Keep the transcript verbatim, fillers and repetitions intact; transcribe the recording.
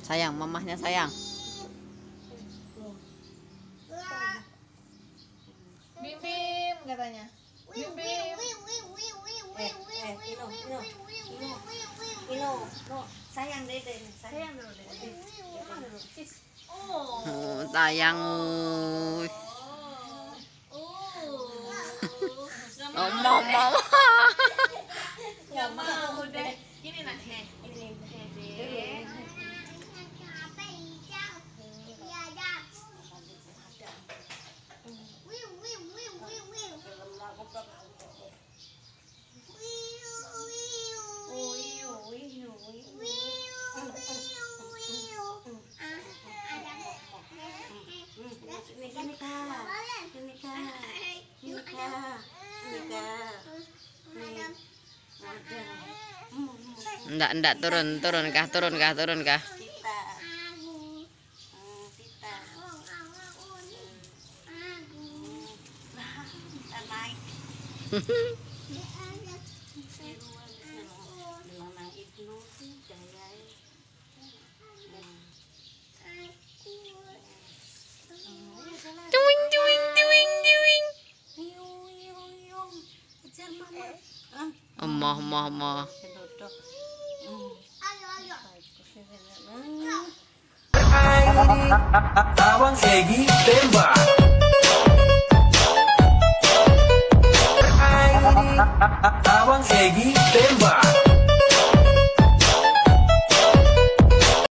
Sayang, mamahnya sayang. Bim, Bim, katanya. Bim, Bim. Eh, eh, Ino, Ino, Ino, Ino, no, sayang Dede nih, sayang dulu Dede. Kiss. Oh, sayang, oi. Oh. Oh. Gak mau. Mau, mau. Gak mau, udah. Ini nah, nih. Ini, Dede. Sini, sini, Kak. Sini, Kak. Sini, Kak. Sini, Kak. Nih. Ndak, ndak, turun, turun kah, turun kah, turun kah? Kita. Hmm, kita. Hmm. Nah, kita naik. Tiruan, Ibnu, gaya. Hmm. Tuing, tuing, tuing, tuing. Ayo, ayo, ayo. Kejar mama. Ah. Emoh, emoh, emoh. Kedodok. Hmm. Abang Egi tembak. Abang Egi tembak.